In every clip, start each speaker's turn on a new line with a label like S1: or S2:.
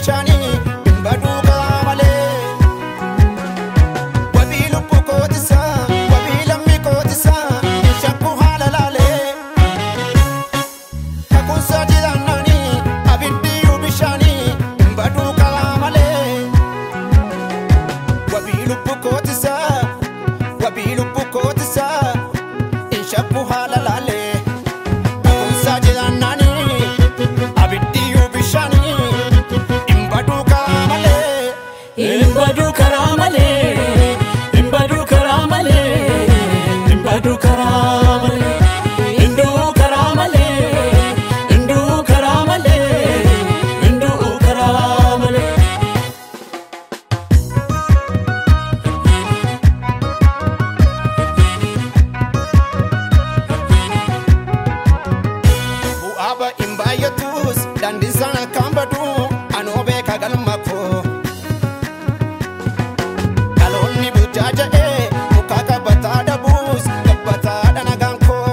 S1: bishaanii hin baduu karaa malee. Wabii lubbuu kootisaa wabii lammii kootisaa hin shakku haala laalee. Kakuunsaa jiraannaanii abiddiyyuu bishaanii hin baduu karaa malee. Wabii lubbuu kootisaa wabii lubbuu kootisaa hin shakku haala laalee. Kakuunsaa jiraannaanii abiddiyyuu bishaanii hin baduu karaa malee.
S2: Hin baduu karaa malee, hin baduu karaa malee, hin baduu karaa malee, hin du'u karaa malee, hin du'u karaa malee, hin du'u karaa malee.
S1: Bu'aa ba'iin baay'atus daandiin sana kan badu anoo beeka galma koo. Dhaloonni bulchaa ja'ee muka qabataa dhabuus gabbataadha nagaan koo.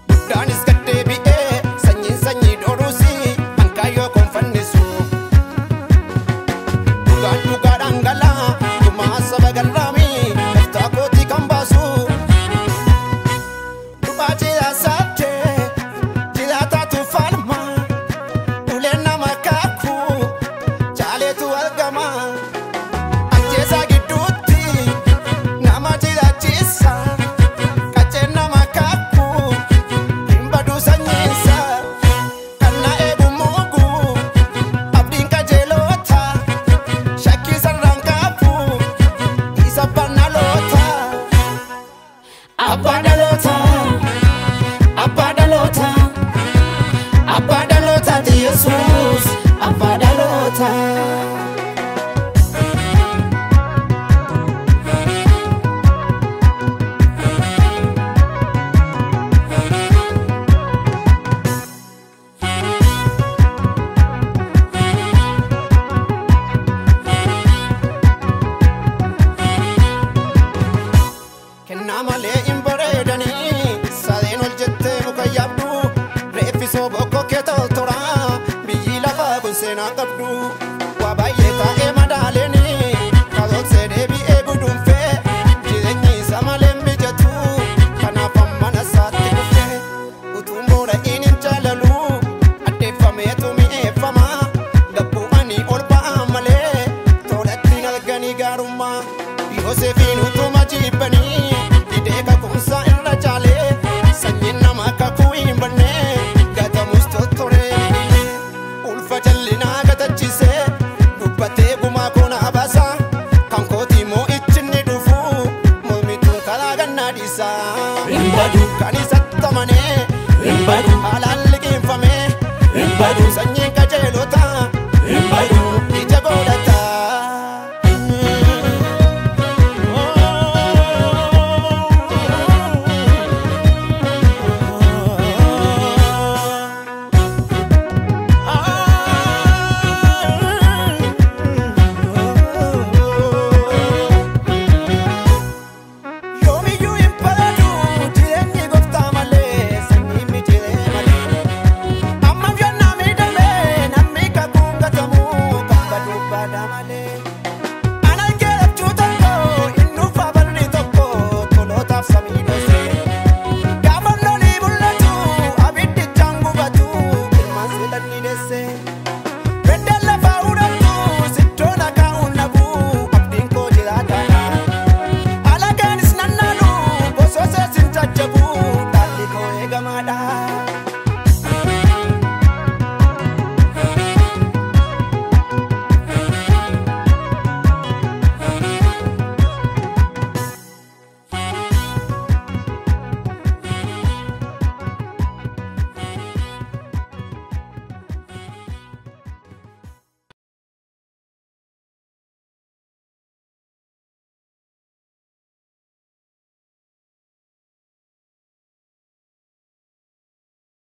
S1: Guddaanis gad deebi'ee sanyiin sanyii dhoruus hankaayyoo konfannisu. Dhugaan dhugaa dhangala'aa gumaa saba garraamii daftaa kootii kan baasu. Dhufaa jiraasaatee jiraataatu falma uleen nama kaakuu jaaleetu argama. Ajjeesaa gidduutti nama jiraachisa qacceen nama kaakuu hin baduu sanyiinsa. Kan na eegu mugu abdiin qajeelota shakkii sararaan kaafuu isa bannaloota.
S2: Abbaa dhalootaa, abbaa dhalootaa, abbaa dhalootaati Yesuus, abbaa dhalootaa.
S1: Kennaa malee hin bareedanii sareen ol jettee muka yaabdu reeffisoo bokkoo kee toltoraa biyyi lafaa kun seenaa qabdu waa baay'ee taa'ee madaaleenii karoorse deebi'ee guduunfee jireenyi isa malee hin mijatu kanaaf ammana isaatti kufee utuun boora'iin hin jaalalu addeeffameetu mi'eeffama gabbu'anii ol ba'aa malee toolatti hin arganii gaarummaa. Yoosefiin utuma jibbanii didee kakuunsaa irra caalee sanyiin nama kakuu hin banne gatamus tottoree ulfa jallinaa gatachisee dubbatee gumaa koonaa baasa kan kooti immoo ichinni dhufu mormituun karaa gannaa dhiisa.
S2: Hin badu,
S1: Kan isatti amanee
S2: hin badu,
S1: haalaan liqeeffamee
S2: hin badu,
S1: sanyiin